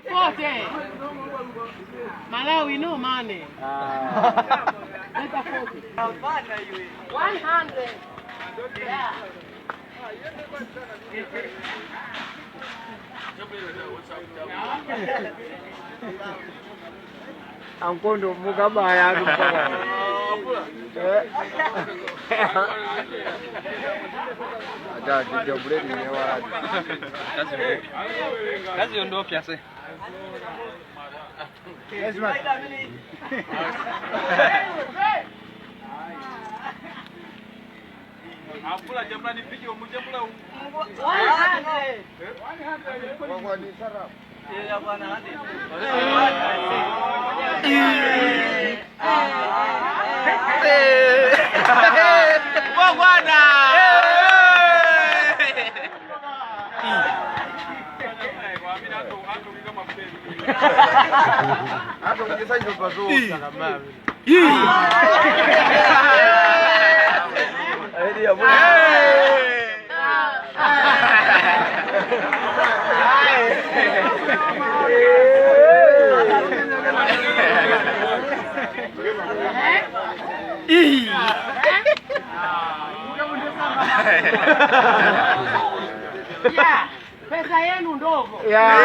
Forte. Malawi no money. Ah. One hundred. Yeah. Ankondo mugabaya atu mpaka. Eh. Ada dijambule ni wa. Kazi yondo piase. Yes, man. Abula jamani, video mujabula. One hundred. One hundred. Ya, pesa yenu ndogo. Ya.